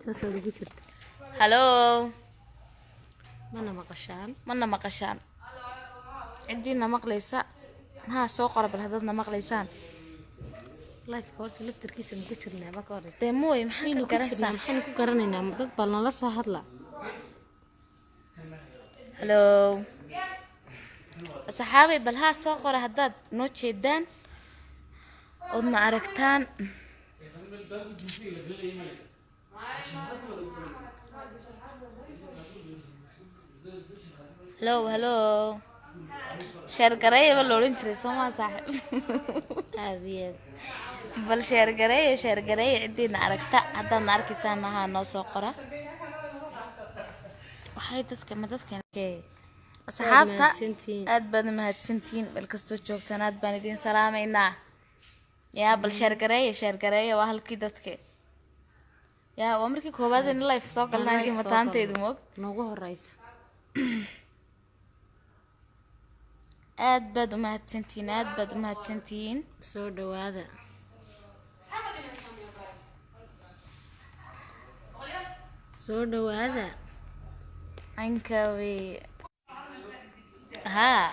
Saasaad ugu jirta. Hallo. Mana maqashaan? Mana maqashaan? Ciddiina maqlaysa haa soo qora bal haddaadna maqlaysaan. Lifeka horta laftarkiisa ma ku jirnaa ba ka horeysa? Dee mooy, maxaa Maynu ka ku jirnaa? garanaysaa? Maxaynu ku garanaynaa? Dad baa nala soo hadla. Hallo saxaabay, bal haa soo qora haddaad noo jeedaan oodna aragtaan. Hallo hallo, share gareeya ba la odhan jiray, soo maa saaxib? Aada iyo aad. Bal share gareeya, share gareeya. Ciddiina aragta haddaadna arkaysaan haa noo soo qora. Waxay dadka ma dadkan asxaabta? Mahadsantihiin. Aad baad mahadsantihiin meel kastoo joogtaan, aad baan idin salaamaynaa. Yaa bal share gareeya, share gareeya. Waa halkii dadka yaa waa markii koowaad in live soo galna anigii Live soo mataantaydu galno. Moog Noogu horeysa. Aad baad u mahadsantihiin, aad baad u mahadsantihiin. Soo dhawaada. Soo dhawaada. Ankawi haa,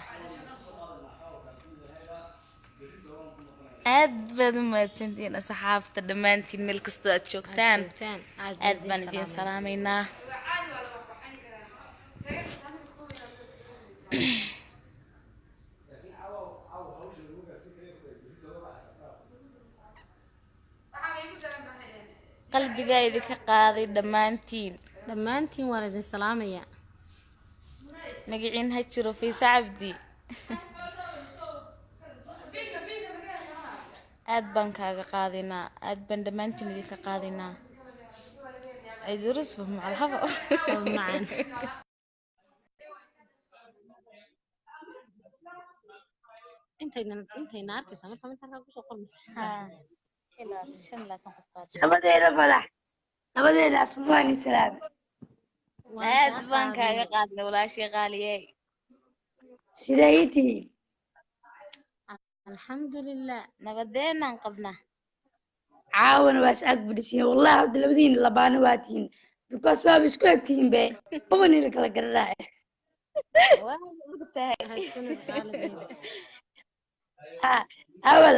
aad baad u mahadsantihiin asxaabta dhammaantiin meel kastoo aad Aad joogtaan. Joogtaan aad. Aad baan idin salaamaynaa. Qalbigaa idinka qaaday dhammaantiin. Dhammaantiin waa laydin salaamayaa. Magaciin ha jiro. Fayse Cabdi, aad baan kaaga qaadaynaa, aad baan dhammaantiin idinka qaadaynaa. Cidirusba macalhaba. Oo macan. Intayna arkaysaa marka inta halkaa kusoo qormaysa. 25 qof baad. Labadeeda madax, labadeeda asmaani salaame. Waan Aad kaa baan kaaga qaadnay. qaadnay walaashii qaaliyey. Sidee ii tihiin? Alxamdulilah. Nabadeenaan qabnaa. Caawana waa is ag fadhisiin wallahi. Hadda labadiina labaana waa tihiin because waaba isku eg tihiin be, kubanina kala garanaya. Waa ogtahay. Mahadsanid qaaligeyga. Ha, awal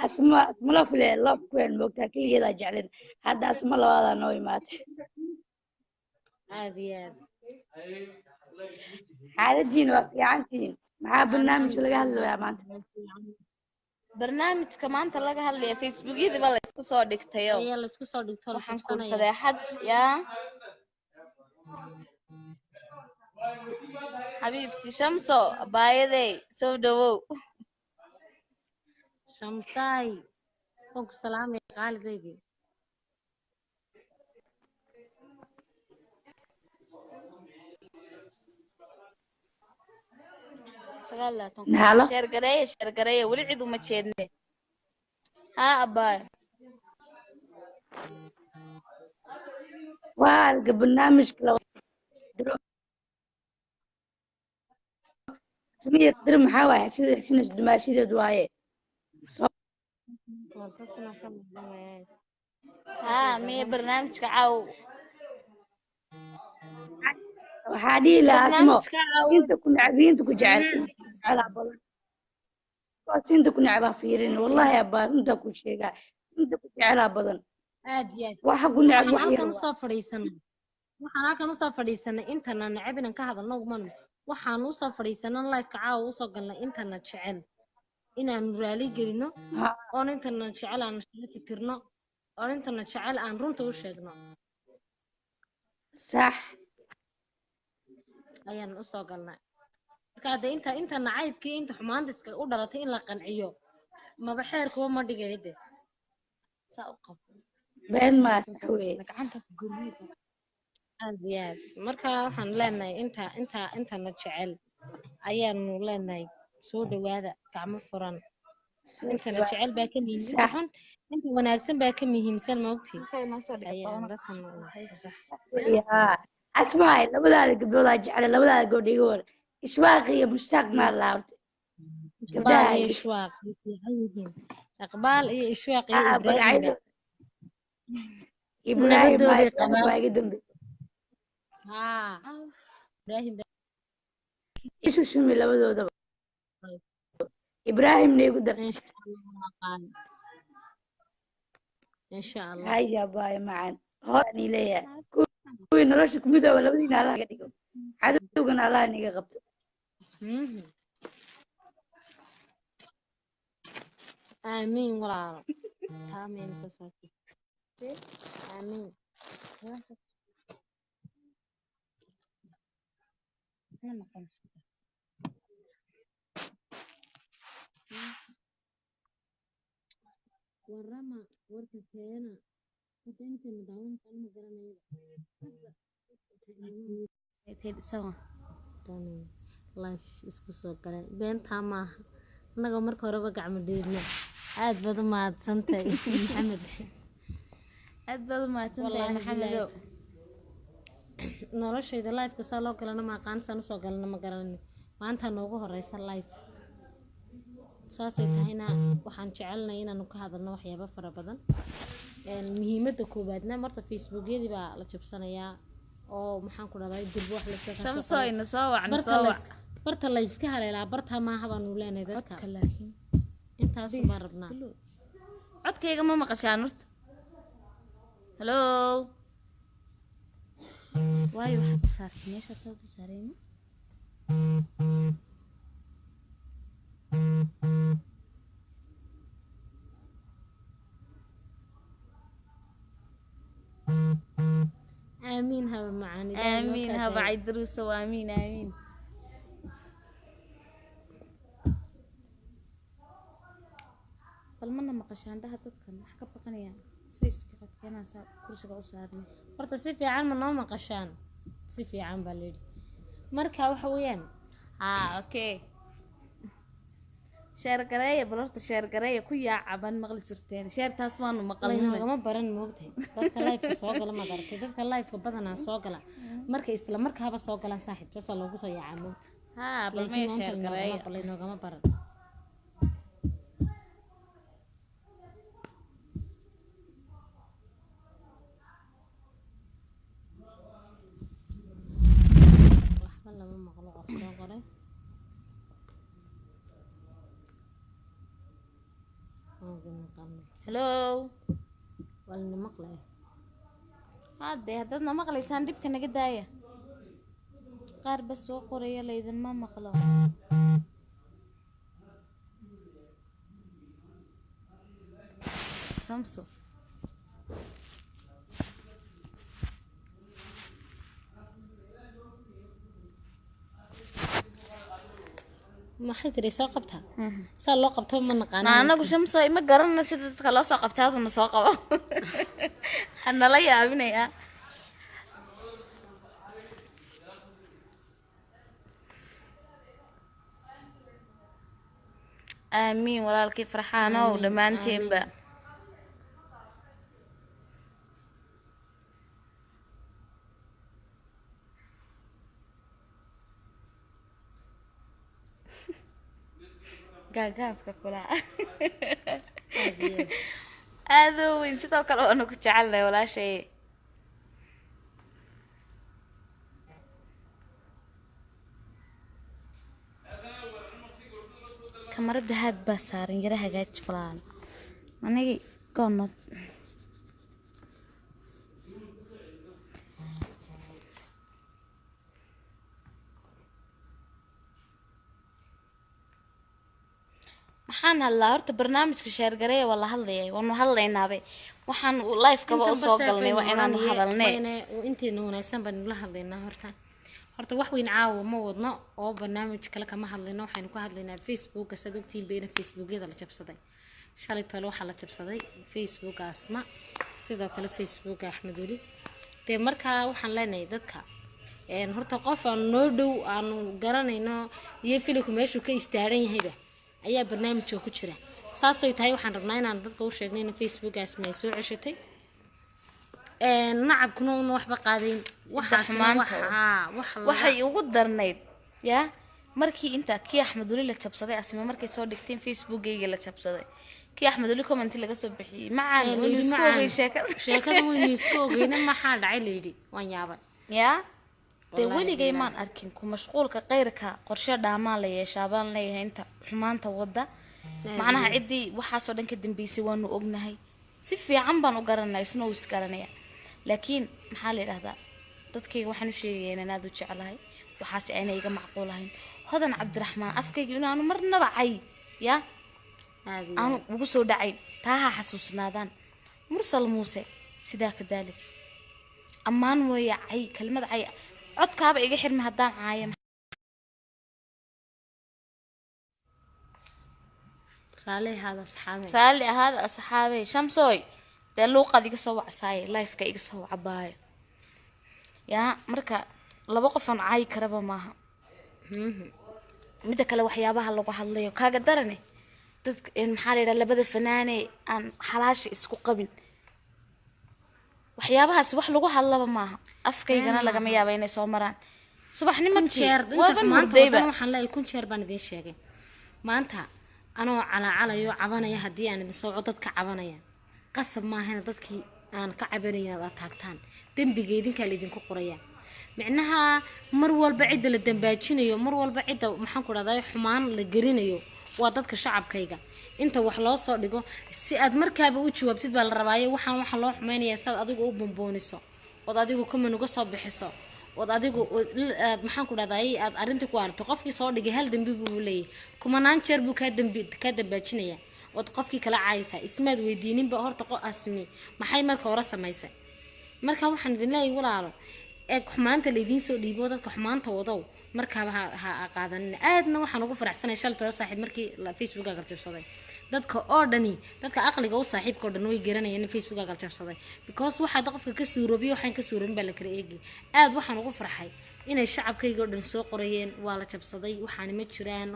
asma asmala fule loob kuween moogtaa, keligeedaa jeclin. Hadda asma labaadaa noo imaatay. Aada iyo aad. Xaaladiina waa fiicantihiin? Maxaa barnaamijka laga hadlayaa maanta? Barnaamijka maanta laga hadlaya Facebookyada ba la isku soo dhigtayo. Ayaa laysku soo dhigto, la Waxaan kuur jabsanaya. Fadeexad yaa xabiibti Shamso abaayadey, soo dhawow. Shamsaay, waan ku salaamaya qaaligaygii. 29 qof. Halo. Share gareeya, share gareeya, weli cid uma jeedne. Haa abaay. Waa arga barnaamijka la diro samiya dir. Maxaa waaye sida xisinas dumaashideed waaye soo? Waa dadkana soo noqonaya. Haa miye barnaamijka caaw? Waxaa dhihi lahaa asmo Barnaamijka caaw. Inta ku necab iyo inta ku jecel, inta ku jecelaa badan. Kuwaas inta ku necbaa fiirin wallahi abbaa, runtaa ku sheegaa, inta ku jecelaa badan. Aad iyo aad. Waxa ku necab Waxaan wax yar halkan waa. Usoo fadhiisanay, waxaan halkan usoo fadhiisanay intana necab inaan ka hadalno umanu. Waxaan usoo fadhiisanay lifeka caawa, usoo galnay intana jecel inaanu raali gelino Ha, oon intana jecel aan shaqo fikirno, oon intana jecel aan runta u sheegno. Sax. Ayaan usoo galnay. Marka hadda inta nacaybkii, inta xumaanta iska u dhalatay in la qanciyo maba xeerkuba ma dhigay de saa u qabo. Been maa, sax weeye. Gacanta ku gurmid. Aad iyo aad. Marka waxaan leenahay inta intana jecel ayaanu leenahay soo dhawaada, gacmo furan. Soo Intana dhawaad. jecel baa ka muhiimsan, Sax. xun inta wanaagsan baa ka muhiimsan, ma ogtihi? Maxay noo soo dhigay Ayaan 10 dadkan sax. Weeye, haa asmaay, labadaada gabdhoodaa jecele, labadaada gabdho iga war, Ishwaaq iyo Mushtaaq maa laabtay. Iqbaal Gabdhaha iyo Ishwaaq way fiican yihiin, Iqbaal iyo Ishwaaq iyo haa Ibraahimba. Magacyada Ibraahim Nabadooday baa qabaan. Baa iga dambeeyay. Haa, Ibraahim. Isu shumi labadoodaba. Ibraahimna igu dar. Insha Allah aqaan, insha Allah. Haya baay macaan, horaan ii leeyahay kuwii nolosha ku midooba labadiina Allah iga dhigo, cadowgana Allah niga qabto. Aamiin walaalo, taa meel soo saartay. Aamiin. Warama warka keena horta, intayna daawanaysa ma garanayaba. Sawa. Live isku soo galeen, beentaa maaha, annagoo marka horeba gacmo dheedna. Aad baad u mahadsantahay Maxamed. Aad baad u mahadsantahay. Wallaahi. Maxamedow. Bilaahi, noloshayda liveka saa loo galana ma aqaan, saan usoo galana ma garanayno. Maanta noogu horeysa live, saasay tahayna waxaan jecelnahay inaanu ka hadalno waxyaabo fara badan. Muhiimadda koowaadna marta Facebookyadii baa la jabsanayaa oo maxaan ku dhahdaa, durba wax lasoo kasoo Shamso qoray. ina soo wac, na Barta soo wac. Barta layska haleelaa barta maaha baanu leenahay dadka. Codka laakiin Intaasu baan rabnaa. Codkayga ma maqashaan horta? Hello, waayo waxaad saartay meeshaas aad u saarayna. Aamiin haba macaan, Ilaahay noo Aamiin kaa haba. daayo. Caydaruusow, aamiin aamiin. Bal mana maqashaan dhaha dadkan wax ka baqanayaan faceka codkeenaan saa kursiga u saarnay. Horta si fiican ma noo maqashaan? Si fiican baa layidhi. Marka waxa weeyaan Haa, okay, share gareeya bal horta, share gareeya ku yaacaban maqli jirteen share taas waanu maqalnay. Laynoogama baran, moogtahay dadka liveka soo gala, maad aragtay dadka liveka badanaa soo gala marka isla markaaba soo galaan, saaxiib, saasaa loogu soo yaacaa, moogta. Haa, bal Laakiin maya maanta share gareeya. Laynoogama baran. Waxba lama maqlo, qof soo qoray. Hello. Waa lana maqlaya. Hadde haddaadna maqlaysaan dhibka naga daaya, qaar ba soo qoraya laydinma maqlo. Shamso. Maxay tiri? Soo qabtaa, saa loo qabtaba ma naqaano. Na anagu Shamso ima garanana sida dadka loo soo qabta, haduna soo qabo, hanala yaabinaya. Aamiin walaalkii Farxaanow, dhammaanteenba. Gaagaabka kula aadoo weyn, sidoo kale waanu ku jecelnahay walaashay. Kamarada haad baa saaran, yara hagaaji walaal, anigi goonod. Maxaan hadlaa horta? Barnaamijka share gareeya. Waa la hadlayay, waanu hadlaynaabe, waxaan live-kaba usoo galnay waa inaanu hadalnee. Inteena wanaagsan baan nula hadlaynaa. Horta wax weyn caawa ma wadno oo barnaamij kale kama hadlayno. Waxaynu ka hadlaynaa Facebooka. Saad ogtihiin bayna Facebookyada la jabsaday shalay tole. Waxaa la jabsaday Facebooka Asma, sidoo kale Facebooka Axmed Weli. Dee markaa waxaan leenahay dadka horta qof aan noo dhow aanu garanayno iyo filinku meeshuu ka istaaran yahayba ayaa barnaamijka ku jira. Saasay tahay waxaan rabnaa inaan dadka u sheegno in Facebooka Asma ay soo ceshatay. Nacabkuna una waxba qaadayn, waxaasna xumaanta. Wax Waxay ugu darnayd yaa markii intaa kii Axmed Weli la jabsaday, Asme markay soo dhigteen Facebookgayga la jabsaday. Kii Axmed Weli comment laga soo bixiyey macaan Ee, waynu layidhi isku macaan. ogeyn sheekada. Sheekada waynu isku ogeyna, maxaa dhacay layidhi, waan yaabay. Yaa dee Wallaahi weligay bilaahi. maan arkin ku mashquulka qeyrka qorshe dhaamaa la yeeshaa baan leeyahay inta xumaanta wadda. Macnaha ciddii waxaasoo dhan ka dambeysay waanu ognahay, si fiican baan u garanaa, isna uu isgaranaya. Laakiin maxaa la yidhahdaa, dadkayga waxaan u sheegayaa inaan aada u jeclahay, waxaase ayna iga macquul ahayn. Hodan Cabdiraxmaan afkayga inaanu marnaba cay yaa Aad iyo aanu ugu soo dhacayn, taa ha xasuusnaadaan. Mursal Muuse sidaa kadaalik ammaan weeye, cay kelmad cay codkaaba iga xirmi haddaan caaya. Raalli ahaada asxaabe. Raalli ahaada asxaabey. Shamsooy dee luuqaad iga soo wacsaaye, lifeka iga soo wacabaayo yaa. Marka laba qof aan caayi karaba maaha. Midda kale waxyaabaha lagu hadlayo kaaga darane dadka maxaa la yidhaha, labada fanaane aan xalaasha isku qabin, waxyaabahaas wax lagu hadlaba maaha. Afkaygana lagama yaaba inay soo maraan Kun subaxnimadkii jeer inta waaban maanta hurdayba. Wadan waxaan leeyahay 1000 jeer baan idiin sheegay maanta anoo calaacalayo cabanaya. Haddii aan idin sooco dadka cabanaya, qasab maahana dadkii aan ka cabanaya inaad taagtaan. Dembiga idinkaa laydinku qoraya. Micnaha mar walba cidda la dambaajinayo, mar walba cidda maxaan ku dhahdaa xumaan la gelinayo waa dadka shacabkayga. Inta wax loo soo dhigo si aad markaaba u jawaabtid baa la rabaaye. Waxaan loo xumaynayaa si aad adigu u bombooniso ood adigu kaman uga soo bixiso ood adigu aad maxaan ku dhahday aad arrinta ku aragto. Qofkii soo dhigay hal dembi buu leeyahay, kumanaan jeer buu kaa dembi kaa dambaajinaya ood qofkii kala caayaysaa. Ismaad weydiininba horta qo asmi maxay marka hore samaysay. Marka waxaan idin leeyahay walaalo, eeg xumaanta laydiin soo dhiibo, dadka xumaanta wadow markaaba ha qaadanin. Aadna waxaan ugu faraxsanay shalay tolo saaxiib markii Facebooka galjabsaday, dadka oo dhani, dadka aqliga u saaxiibka oo dhan way garanayeen in Facebooka galjabsaday, because waxaa qofka ka suuroobiyo waxaan ka suuroobin baa la kala eegi. Aad waxaan ugu farxay inay shacabkayga oo dhan soo qorayeen waa la jabsaday, waxaani ma jiraan,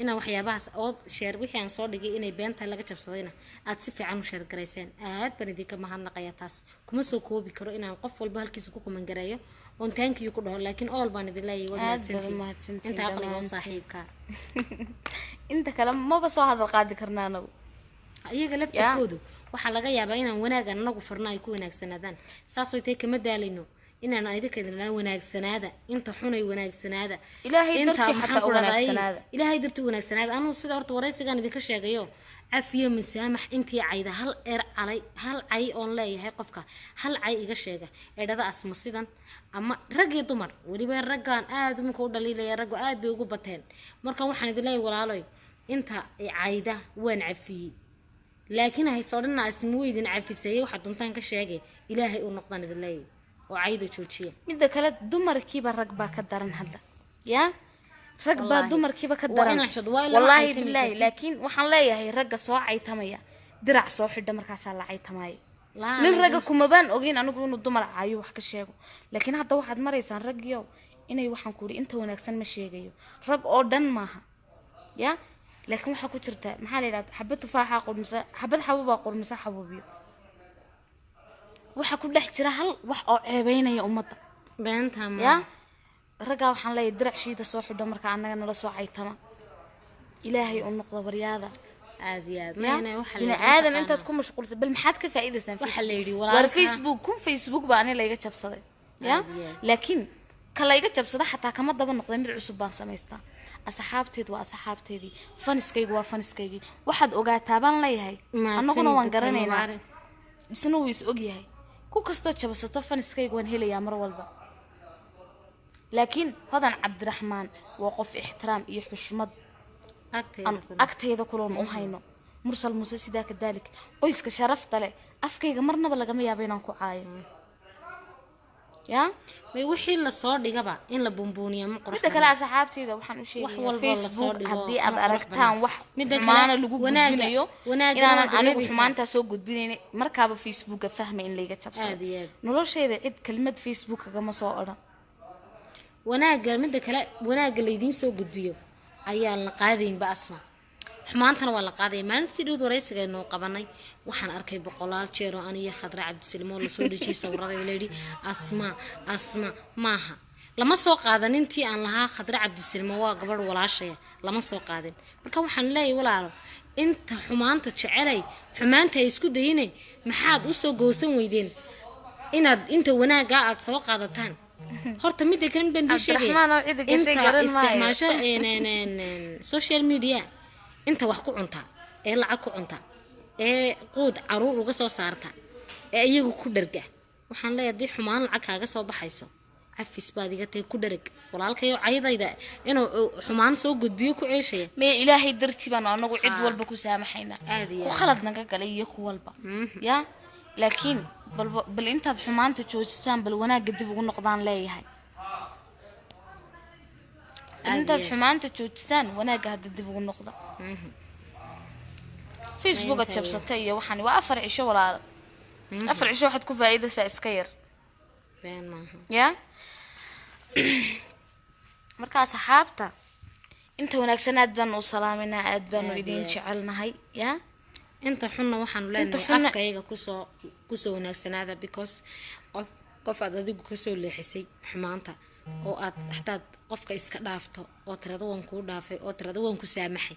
inaan waxyaabahaas ood share wixii aan soo dhigay inay beentahay laga jabsadayna aad si fiican u share garayseen. Aad baan idinka mahadnaqaya. Taas kuma soo koobi karo inaan qof walba halkiisa ku kumangareeyo oon thank you ku dhaho, laakiin all baan idin leeyahay waad Aad baad mahadsantihiin. Mahadsantihiin inta aqliga u dhammaantiin. saaxiibka. Inta kale maba soo hadal qaadi karna anagu. Iyaga laftirkoodu waxaa laga yaabaa inaan wanaagan anagu farno ay ku wanaagsanaadaan. Saasoo tay kama daalayno inaan idinka idin dhaho wanaagsanaada, inta xunay wanaagsanaada. Ilaahay inta dartii maxaan xataa ku u dhahday, wanaagsanaada. Ilaahay dartii u wanaagsanaada. Anuu sida horta waraysigaan idinka sheegayo, cafiyo musaamax intii cayda hal eer calay hal cay oon leeyahay qofka hal cay iga sheega eedhada asma sidan ama rag iyo dumar weliba raggaan aad iminka u dhaliilaya, raggu aad bay ugu bateen. Marka waxaan idin leeyahay walaaloy, inta cayda waan cafiyey, laakiin hayse odhanna asma weydin cafiseeyey. Waxaad doontaan ka sheegay, ilaahay u noqdaan idin leeyahay oo cayda joojiya. Midda kale dumarkiiba rag baa ka daran hadda, yaa rag baa Wallaahi. dumarkiiba ka Waa daran. inaan shad- waa ilaa Wallaahi waxay timi bilaahi. kartid. Laakiin waxaan leeyahay ragga soo caytamaya dirac soo xidha markaasaa la caytamaya. Laa, Nin ragga kumabaan ogeyn anigu inuu dumar caayo wax ka sheego, laakiin hadda waxaad maraysaan raggiyow inay waxaan ku idhi inta wanaagsan ma sheegayo, rag oo dhan maaha ya, laakiin waxaa ku jirta maxaa la yidhahda, xabad tufaaxa qurmisa, xabad xabubaa qurmisa xabubiyo, waxaa ku dhex jira hal wax oo ceebeynaya ummadda. Beenta ma Ya raggaa waxaan leeyahay dirac shiida soo xidho marka annaga nala soo caytama, ilaahay u noqdo baryaada. Aad iyo aad Ya? mayna waxa la Bini yidhi aadan mataqaanaa. Intaad ku mashquulsan bal maxaad ka faa'iidaysaan Waxa la yidhi Facebook? War walaalka- Facebook kun Facebook baa ani layga jabsaday ya. Aad iyo aad. Laakiin ka layga jabsada xataa kama daba noqday, mid cusub baan samaystaa. Asxaabteedu waa asxaabteedii, faniskaygu waa faniskaygii. Waxaad ogaataa baan leeyahay Mahadsanid, annaguna waan Dr. garanaynaa. Mubaarak. Isna wuu is ogyahay, ku kastoo jabsato faniskayga waan helayaa mar walba. Laakiin Hodan Cabdiraxmaan waa qof ixtiraam iyo xushmad agteeda aan agtayda kuloon u hayno. Mursal Muuse sidaa kadaalik, qoyska sharafta leh afkayga marnaba lagama yaabo inaan ku caayo ya. May wixii lasoo dhigaba in la buunbuuniyo ma qurux. Midda kale asxaabtayda waxaan u Wax sheegayaa walba oo lasoo Facebook dhigo haddii ma aad qurux aragtaan badna. wax Midda kale, xumaana lagu wanaaga- gudbinayo wanaagana inaanan waad anigu reebaysaa. xumaantaa soo gudbinayn, markaaba Facebooka fahma in layga Aad jabsado. iyo aad. Noloshayda cid kelmad Facebook kagama soo odhan. Wanaagga midda kale wanaagga laydiin soo gudbiyo ayaan la qaadaynba asma, xumaantana waa la qaadaya. Maalintii dhowd waraysiga aynoo qabanay waxaan arkay boqolaal jeer oo aniyo Khadra Cabdisilimo lasoo dhejiyay sawirada layidhi asma asma maaha. Lama soo qaadan intii aan lahaa Khadre Cabdisilmo waa gabadh walaashaya, lama soo qaadin. Marka waxaan leeyahay walaalo, inta xumaanta jecelay xumaanta ay isku dayine, maxaad usoo goosan weydeen inaad inta wanaagga aad soo qaadataan? Horta midda kale mid baan idiin sheegaya. Cabdiraxmaan oo cidi gashay inta garan maayo. Isticmaasho social media, inta wax ku cunta ee lacag ku cunta ee quud caruur uga soo saarta ee iyagu ku dharga, waxaan leeyahay haddii xumaan lacag kaaga soo baxayso, cafis baad iga tahay, ku dharag. Walaalkayo caydayda inuu xumaan soo gudbiyo ku ceeshaya. Maya, Ilaahay dartii baanu anagu cid walba ku saamaxaynaa. Aad iyo ku aad. Khalad naga galay iyo ku walba ya, laakiin bal intaad xumaanta joojisaan, bal wanaagga dib ugu noqdaan leeyahay. Bal Aad intaad iyo aad. xumaanta joojisaan, wanaagga hadda dib ugu noqda. Facebooka jabsatay iyo waxaan waa 4 cisho, walaalo, 4 cisho waxaad ku faa'iidaysaa iska yar. Been maaha. Ya, marka asxaabta inta wanaagsan aad baanu u salaaminaa, aad baanu Aad idin iyo aad. jecelnahay ya. Inta xunna waxaanu leenahay xunna- afkayaga kusoo wanaagsanaada, because qof aad adigu kasoo leexisay xumaanta oo aad xataad qofka iska dhaafto oo tirada waan kuu dhaafay oo tirada waan ku saamaxay,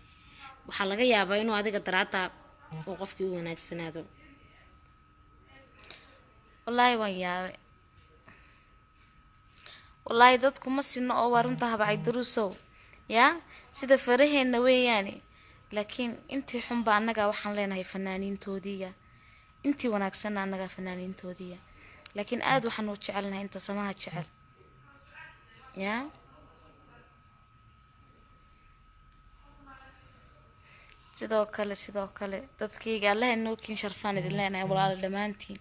waxaa laga yaabaa inuu adiga daraadda uu qofkii u wanaagsanaado. Wallaahi waan yaabay, wallaahi dadku ma sinno oo waa runta habacay duruusow ya, sida faraheenna weeyaane. Laakiin intii xunba annagaa waxaan leenahay fanaaniintoodiiya, intii wanaagsanna annagaa fanaaniintoodiiya, laakiin aad waxaan u jecelnahay inta samaha jecel ya. Sidoo kale dadkayga Allaha inoo kiin sharfaan idin leenahay, walaalo dhammaantiin.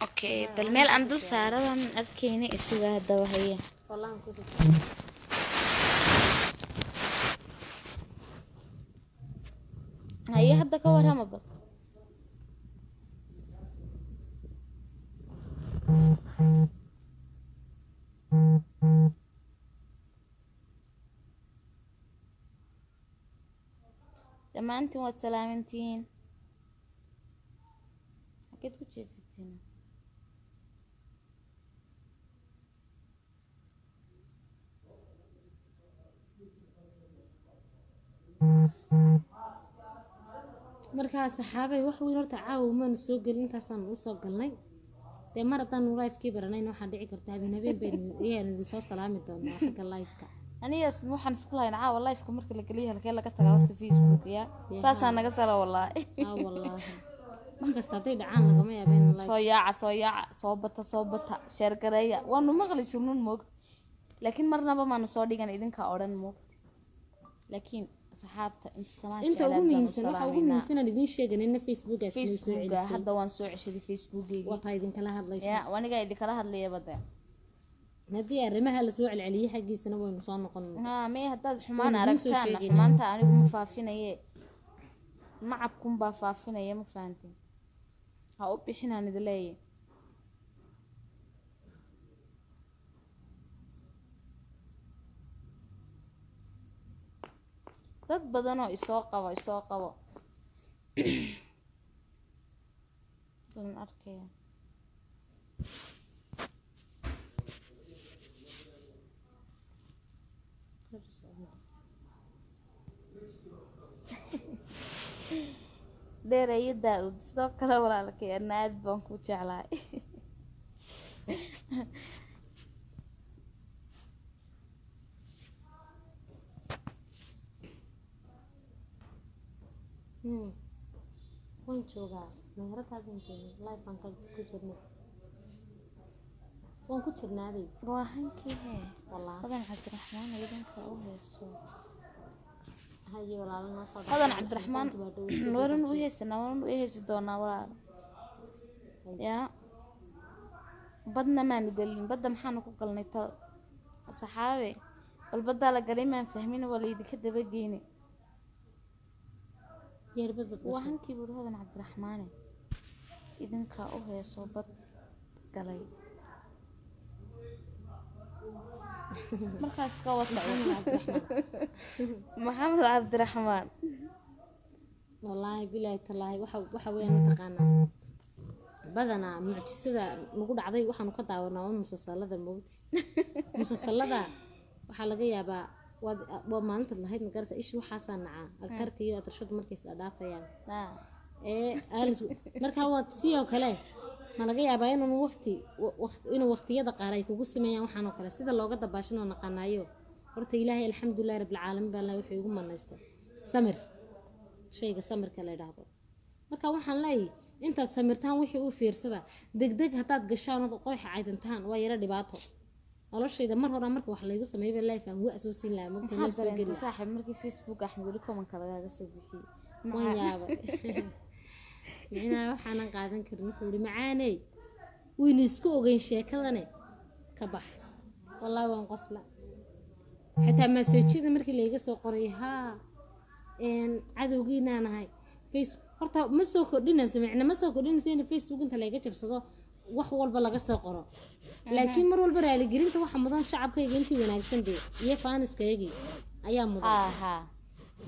Okay, bal meel aan dul saaradan arkeyna isuga haddaba haye. Haye, hadda ka warrama bal. Dhammaantiin waad salaamantihiin. Xageed ku jeesatiin? Markaa saxaabay, wax weyn horta caawa maanu soo gelin, intaasaan usoo galnay. Dee mar haddaanu livekii baranayn, waxaa dhici karta habeen habeen baynu ayaan idin soo salaami doonaa xagga liveka. Anigaas waxaan isku lahayn caawa liveka marka la geliyo halkee laga tagaa horta Facebook ya? Dee saasaa haa. Naga sala wallaahi. Aa wallaahi, wax kasta hadday dhacaan lagama yaaba in live. Soo yaaca, soo yaaca, soo bata, soo bata, share gareeya. Waanu maqli jirnun moogta, laakiin marnaba maanu soo dhigan idinkaa odhan moogta. Laakiin asxaabta inta samaa inta jecel ugu aad baan u muhiimsan, waxa ugu salaameynaa. muhiimsan aan idiin sheeganayna Facebookaas inuu soo Facebooka celisay. Hadda waan soo ceshaday Facebookgeygii. Wataa idinkala hadlaysa. Ya, anigaa idinkala hadlaya bade. Haddii arrimaha lasoo celceliyey xaggiisana waynu soo noqon. Haa, may haddaad xumaan Waan idiin soo aragtaan sheegaynaa. Xumaanta anigu ma faafinaye, nacabkunbaa faafinaya, ma fahantin? Ha u bixinaan idin leeyahay. Dad badanoo isoo qabo, isoo qabo dan arkaya. Dheereeyo Daa-ud, sidoo kale walaalkay, ana aad baan ku jeclahay. Waan joogaa meheradaadaan joogay, live baan ka ku jirnay, waan ku jirnaaday. Waa hankii hee. Wallaahi. Hodan Cabdiraxmaan idinka u heeso. Haye walaalo, noo soo Hodan dhaqaaqay. Cabdiraxmaan. Waa dhow. Waran u heesanaa, waran u heesi doonaa walaalo yaa. Badna maanu gelin, badda maxaanu ku galnay? Ta saxaabe, bal baddaa la galay maan fahmin, waa laydinka dabageyne. Yeerbad bad waa gashay. Hankii buuri Hodan Cabdiraxmaane idinkaa u heeso bad galay markaas ka wata. Maxamed Cabdiraxmaan. Wallaahi bilaahi tallaahi, waxa weeyaan mataqaanaa, badanaa mucjisada nagu dhacday waxaanu ka daawanaa un musalsalada mowti. Musalsalada waxaa laga yaabaa waa maalintaad lahayd magarasa ishi waxaasaa nacaa agtarka iyo adarshadu markay isdhaafayaan ee aalis. Markaa waa sidoo kale ma laga yaabaa inuu waqti inuu waqtiyada qaar ay kugu sameeyaan waxaan oo kale sida looga dabaashan oo naqaanaayo. Horta Ilaahay, alxamdulilahi rabbilcaalamiin baa Allah wuxuu igu manaystay samir, shayga samirka la yidhaahdo. Marka waxaan leeyahay intaad samirtaan wixii u fiirsada. Degdeg haddaad gashaan ood qoyxa caydantaan waa yaro dhibaato. Noloshayda mar hore marka wax laygu sameeyay life aan wa soo siin lahaa mogta Maxaad life soo dareentay geli. saaxiib, markii Facebook Axmed weli comment-ka lagaaga soo bixiyey? Waan yaabay, micnaha waxaanan qaadan karin. Wuxuu ihi macaaney waynu isku ogeyn sheekadane ka bax. Wallaahi waan qosla. Xitaa message-yada markii layga soo qoray haa cadowgiinaa nahay face horta ma soo kordhinayso, micna ma soo kordhinayso in Facebook inta layga jabsado wax walba laga soo qoro, laakiin mar walba raaligelinta waxa mudan shacabkayga intii wanaagsan dee iyo fans-kaygii ayaa mudan. Haa haa,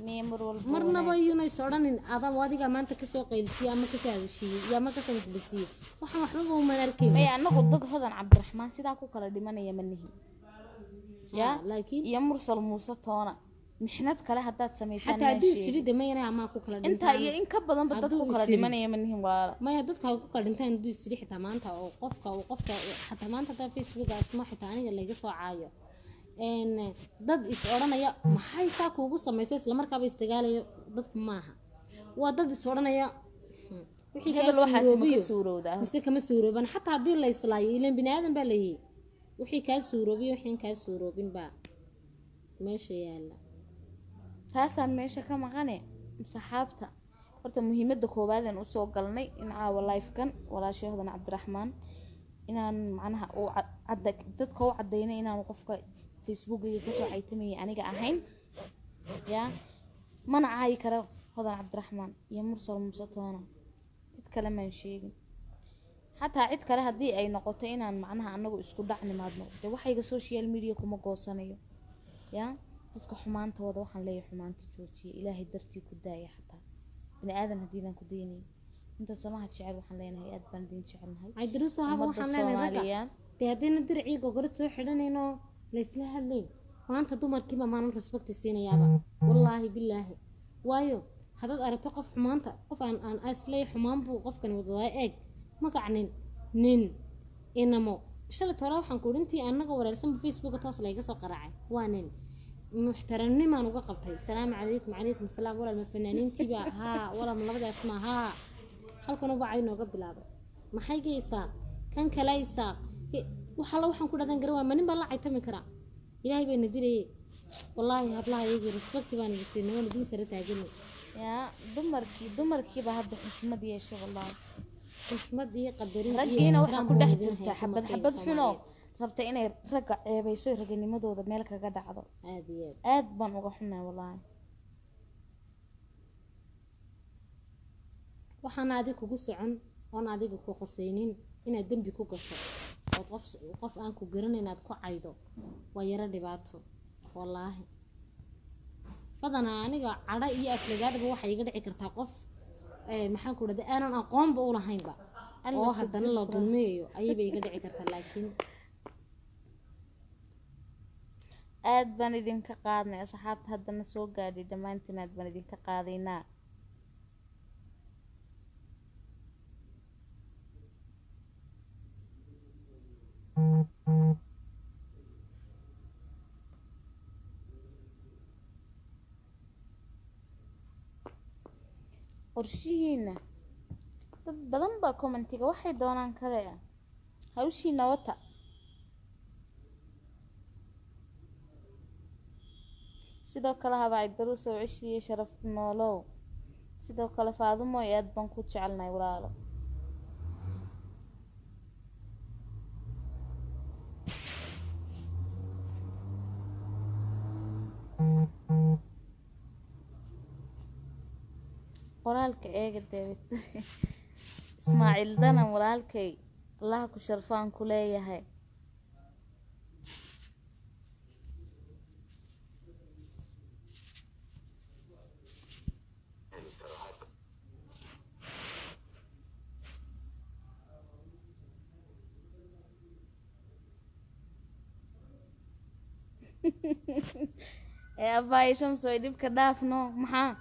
miye mar walba Marnaba iyuna is odhanin adam adigaa maanta kasoo qaylsiiyey ama kasoo hadashiiyey iyo ama kasoo muxbisiiyey. Waxaan waxbaba uman arkayn. Maya, anagu dad Hodan Cabdiraxmaan sidaa ku kala dhimanaya ma nihin ya. Laakiin iyo Mursal Muuse toona mixnad kale haddaad samaysaan xataa maan hadduu sheegin. isiri de mayana amaa ku kala Intaa dhintaan. iyo in ka badanba dad Hadduu ku kala isiri. dhimanaya ma nihin, walaala. Maya, dadka ha ku kala dhintaan hadduu isiri xitaa maanta oo qofka uu qofka xataa maanta hadaa Facebook asma xitaa aniga layga soo caayo dad is odhanaya maxay saa kuugu samayso islamarkaaba isdagaalayo dadku maaha. Waa dad is odhanaya wixii kaa Hebel waxaasi ma ka suuroobiyo suurowdaa? Mise kama suurooban. Xataa haddii la islaayo ilan bini aadan baa layii wixii kaa suuroobiyo wixii kaa suuroobin baa meesha yaala. Taasaa meesha ka maqane. Saxaabta, horta muhiimada koowaadaan usoo galnay in caawa live-kan walaashay Hodan Cabdiraxmaan inaan macnaha u cadda dadka u cadaynay inaanu qofka Facebookiga kasoo caytamayay aniga ahayn ya. Mana caayi karo Hodan Cabdiraxmaan iyo Mursal Muuse toona, cid kale maan sheegin. Xataa cid kale haddii ay noqoto inaan macnaha anagu isku dhac nimaadno dee waxayga social media kuma goosanayo ya. Dadka xumaantooda waxaan leeyahay xumaanta joojiya, Ilaahay dartii ku daaya, xataa bini aadan haddiidaan ku daynayn. Inta samaha jecel waxaan leenahay aad baan idin jecelnahay. Caydaruuso haba Ummadda waxaan leenahay ragga Soomaaliyeed. Dee haddayna diracii gogorad soo xidhanayno laysla hadlayn maanta dumarkiiba maanan respect siinayaaba, wallaahi bilaahi. Waayo haddaad aragto qof xumaanta qof aan asley xumaan buu qofkani wadadaa eeg magacnin nin inamo shalay tole waxaan ku intii annaga wareersanba Facebooka toos layga soo qaraacay. Waa nin muxtaramnimaan uga qabtay: "Salaamu calaykum." "Calaykum salaam walaal, ma fanaaniintiiba?" "Haa walaal." "Ma labadaas ma?" "Haa." Halkan ubacay nooga bilaabay: "Maxay geysaa kan kalaysaa?" Wax alla waxaan ku dhadan garan waa ma nin baa la caytami karaa? Ilaahay bayna dilayay. Wallaahi hablaha iyagii respect baan idin siinay, waan idiin sare taaganay. Yaa dumarkiiba hadda xushmad yeesha wallaahi. Xushmad iyo qadarin iyo Raggiina waxaa ixtiraam ku buu dhex idin jirta hayaa xabad dumarkayga xabad xunoo Soomaaliyeed. Rabta inay ragga ceebayso, raganimadooda meel kaga dhacdo. Aad iyo aad. Aad baan uga xunahay wallaahi. Waxaana adiga kugu socon oon adiga ku khusaynin inaad dembi ku gasho ood qof aan ku garanayn aad ku caydo waa yaro dhibaato wallaahi. Badanaa aniga cadho iyo aflagaadaba waxay iga dhici kartaa qof maxaan ku dhahday aanan aqoonba u lahaynba Alla oo ku haddana la dil. dulmiyayo ayayba iga dhici kartaa, laakiin Aad baan idinka qaadnay asxaabta haddana soo gaadhay, dhammaantiin aad baan idinka qaadaynaa. Qorshihiina dad badan baa comment-iga waxay doonaan kale ah, hawshiina wata. Sidoo kale habacay daruusow ceshiiyo sharaf ku noolow. Sidoo kale Faadumoy, aad baan ku jecelnahay walaalo. Qoraalka eega David Ismaaciil Danan, walaalkay, Allaha ku sharfaan ku leeyahay. Ee abaayo Shamso, ay dhibka dhaafno. Maxaa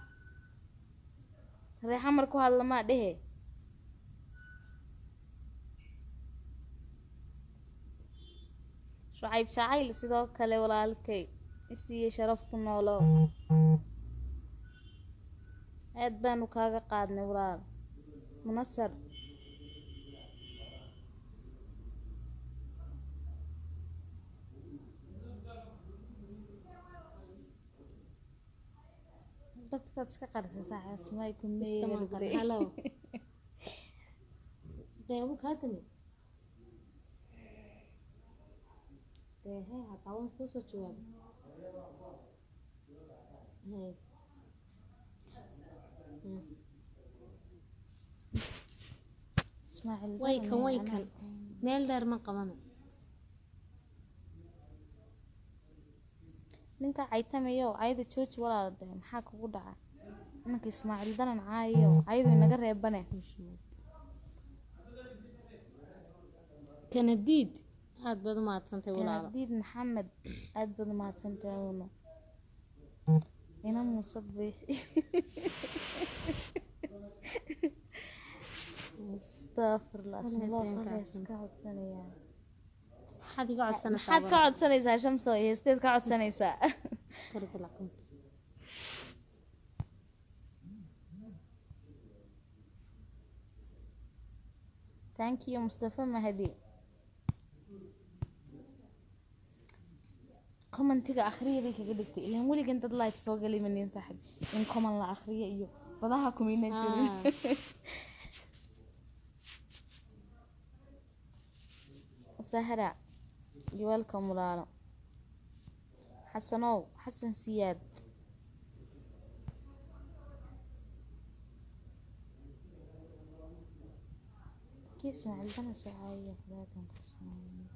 reexa mar ku hadla maa dhehe? Shucayb Jacayl, sidoo kale walaalkay, isiiye sharaf ku noolo. Aad baanu kaaga qaadnay, walaal Munasar. Dadkaad iska qarisay saaxiib Asmaay ku. Iska maqan. Halo, dee abu kaa timid dee. Hee, hataa waan kuusoo jawaabay. Hee. Ismaaciil. Way kan, way kan, meel dheer ma qabano. Ninka caytamayo, cayda jooji walaala. Dee maxaa kugu dhaca? Ninka Ismaaciil Danan caayayo, caydu inaga reebane. Kanadiid, aad baad u mahadsantay, walaalo. Kanadiid Maxamed, aad baad umahadsantahay uno. Ina Muuse Biixi, astafurlah. Heeseen. Iska codsanayaa. Maxaad iga codsanaysaa? Maxaad ka codsanaysaa, Shamso? Heesteed ka codsanaysaa? Kor u. Thank you, Mustafa Mahdi. Commentiga akhriya bay kaga dhigtay. Ilaan weligan dad live soo galay manin saaxib in comment la akhriya iyo badaha kumina jirin. Sahra, you welcome, walaalo. Xasanow Xasan Siyaad. Kii Ismaaciil dana soo caawiya kulaadan qarsanaya.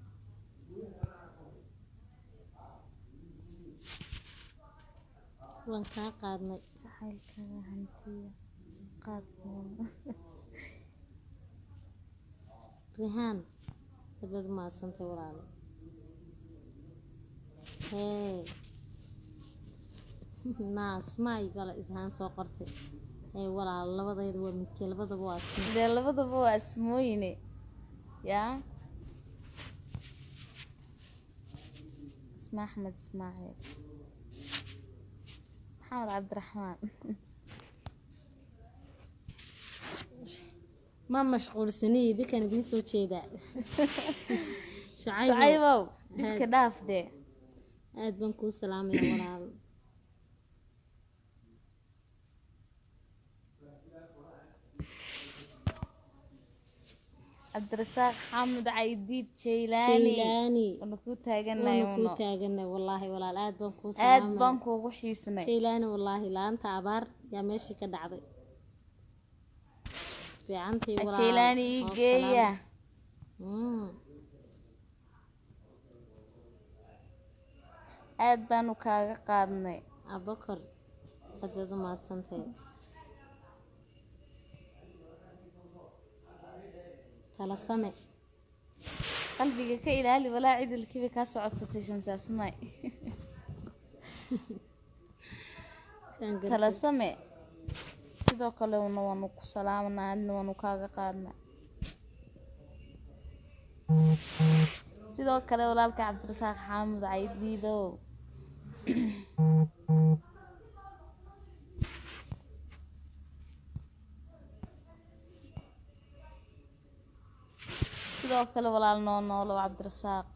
Waan kaa qaadnay. Jacaylkaaga hantiya qaad mudan. Rihaan, aad baad u mahadsantay, walaalo. Hee, naas maay bala Rihaan soo qortay. Ee walaalo, labadayda waa midkee? Labadaba waa asma. Dee labadaba waa asmooyine yaa Isma Axmed Ismaaciil Maxamed Cabdiraxmaan. Ma mashquulsaniy, idinkaan idiin soo jeedaa. Shucaybow. Shucaybow, dhibka dhaaf dee. Aad baan kuu salaamaya, walaalo. Cabdirasaaq Xaamud Caydiid Jaylaani. Jaylaani. Waanu kuu taaganahay. Waanu kuu uno taaganay wallaahi, walaal, aad baan kuu aad salaamaya. Baan kuugu xiisnay. Jaylaani, wallaahi laanta abaar yaa meeshii ka dhacday. Fiicantay, walaal. Jaylaani ii Waa ku geeya. salaamay. Aad baanu kaaga qaadnay. Abakar, aad baad u mahadsantahay. Tala same. Qalbiga ka ilaali walaa cidilkiiba kaa socodsatay Shamsi Asmaay. Kaan gartay. Tala same, sidoo kale una waanu ku salaamanaa, aadna waanu kaaga qaadnaa. Sidoo kale walaalka Cabdirasaaq Xaamud Caydiidow. Sidoo kale walaal, noo noolow. Cabdirasaaq,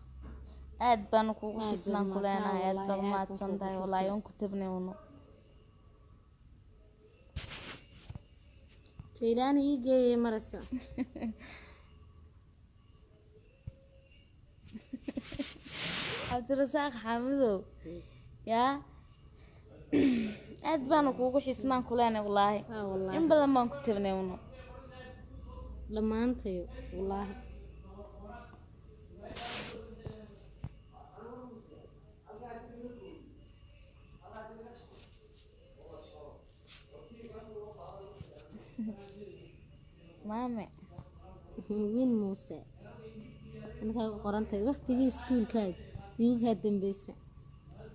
aad baanu kugu Aad baad xisnaan ku umahadsan leenahay. Aad wallaahi, baad aad baan umahadsan kuugu tahay wallaahi. xisnay. Waan ku tabnay uno. Jaylaani ii geeyay maraysa. Cabdirasaaq Xaamidow yaa, aad baanu kuugu xisnaan ku leenahay wallaahi. Haa wallaahi. In badan baan ku tabnay uno. Dhammaantayo wallaahi. Maame. Win Muuse, ankaa ku qorantay waqtigii iskuulkaad igu kaa dambeysa.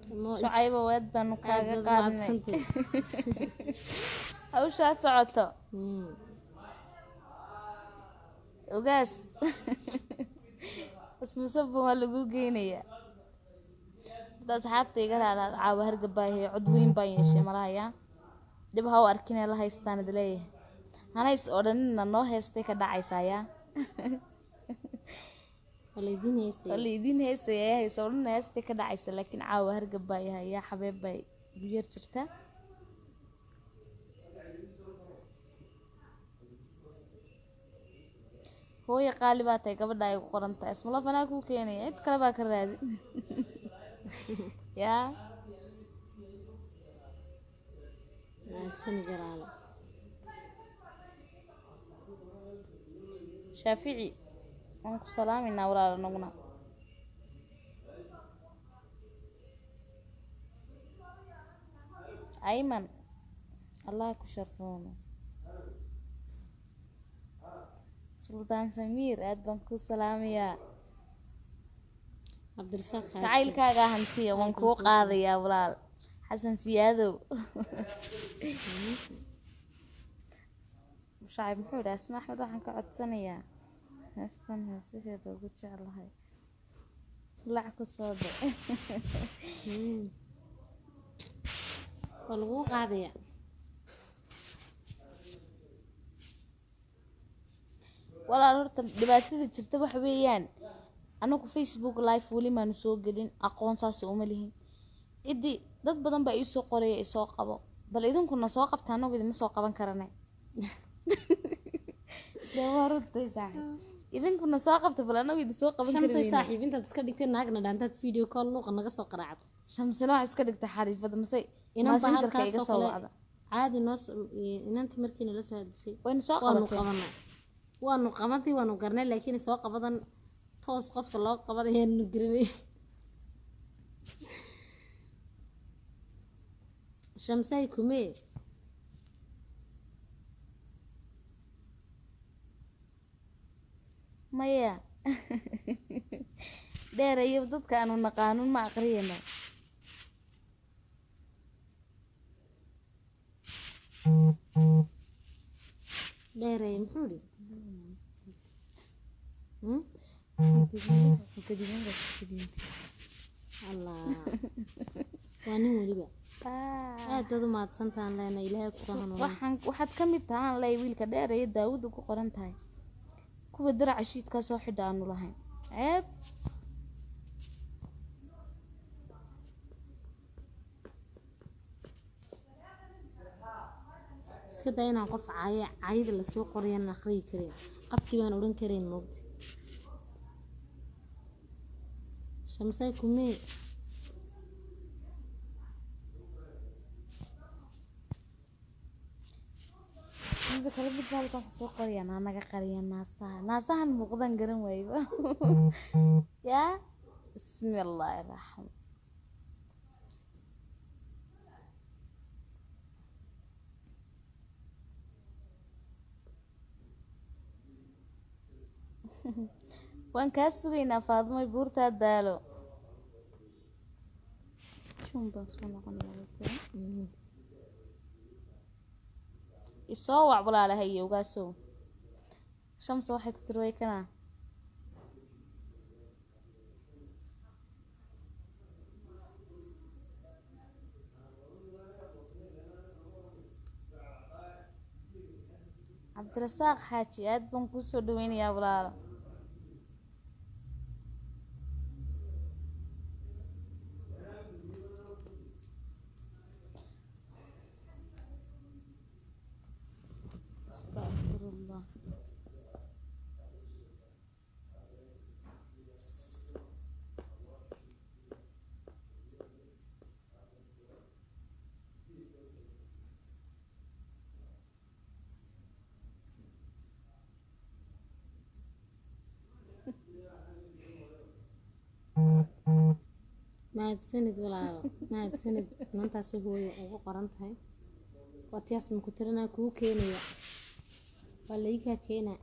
Shucayba, waad baanu Aad kaaga baad qaadnay. Mahadsantahay. Hawshaa socoto. Ogaas ismusabban waa lagu geynayaa. Hadda asxaabta iga raalaad, caawa hargabaahe, cod weyn baan yeeshay malahayaa. Dhib ha u arkinee, la haystaan idi leeyahay. Hanays odhanina noo heestay ka dhacaysaa yaa. Waa laydin heesaya. Waa laydin heesaya, haysa odhanina heestay ka dhacaysa, laakiin caawa hargab baa yahay yaa, xabeeb bay igu yar jirtaa. Hooyo qaali baa tahay, gabadha ay ku qoran tahay ismulaf anaa kuu keenaya, cid kale baa ka raadi yaa. Mahadsani jalaalo. Shaafici, waan ku salaaminaa walaal anaguna. Ayman, Allah ku sharfoono. Suldaan Samiir, aad baan kuu salaamayaa. Cabdirasaaq Xaaji. Jacaylkaagaa hantiya, waan kuu qaadayaa walaal. Xasan Siyaadow Shacib muxuu idhi? Asma Axmed, waxaan ka codsanayaa heestan heesaheeda ugu jeclahay, lac ku soo dhe. Waa laguu qaadaya. Walaal, horta dhibaatada jirta waxa weeyaan, anagu Facebook live weli maanu soo gelin, aqoon saas uma lihin. Ciddii dad badan baa iisoo qoraya isoo qabo, bal idinkuna soo qabta, anagu idinma soo qaban karane. Dee waa runtay saaxiib, idinkuna soo qabta, bal anagu idin soo qaban Shamsay kari. Saaxiib, intaad iska dhigtay naagna dhaantaad video call luuqa naga soo qaraacdo. Shamsina waxay iska dhigtay xariifada mase Inan baa Messengerka iga halkaasoo soo kale wacda. Caadi noo inantii markii nala soo hadlisay wayna soo waanu qabatay. Qabanay, waanu qabanay, waanu garnay, laakiin soo qabadan toos qofka loo qabanayaanu garanay. Shamsay kumee? Maya dheerayo, dadka aanu naqaanun ma aqriyano. Dheereey muxuu idhi? Hmm? Allah, waa nin weliba aad baad u mahadsantahan leena, Ilaahay kusoo hanuuniyo. Waxaan waxaad ka mid tahaan ley wiilka dheeraya Daawudu ku qoran tahay, kuwa diraca shiidkaa soo xidha aanu lahayn ceeb. Iska daa inaan qof caayo, caayada lasoo qorayaan aqriyi karin, qofkii baan odhan karayn moogta. Shamsay kumee? Mida kale, mid baa halkan wax soo qoraya, naa naga qariya naasaha, naasahan muuqdaan garan waayba yaa. Bismi illaahi raxmaan. Waan kaa sugaynaa Faadumay, buurtaa daalo. Jun baan soo noqonayaa. Isoo wac walaalahay ogaasow. Shamsa waxay ku tiri way kanaa. Cabdirasaaq Xaaji, aad baan kuu soo dhaweynayaa walaalo. Astaqfirullah. Mahadsanid walaalo, mahadsanid. Inantaasi hooyo ugu qoran tahay waa tiyaas maku tirinaa, kuu keenaya, waa laikaa keenaa.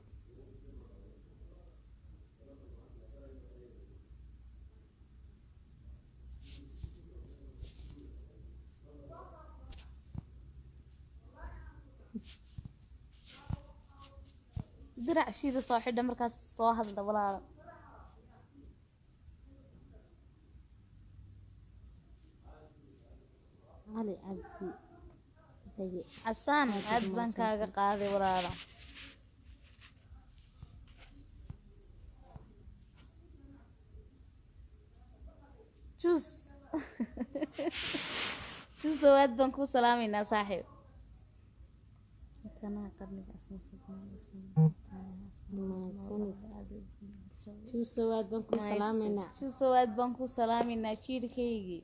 Dirac shiida soo xidha markaas soo hadla walaalo. Cali Cabdi Dage. Xasaan, aad aad baad baan kaaga umahadsantahay. Qaaday walaalo. Juus juusow, aad baan kuu salaamaynaa saaxiib. Mahadsanid juusow, aad baan kuu salaamaynaa. Juusow, aad baan kuu salaamaynaa jiirkaygii.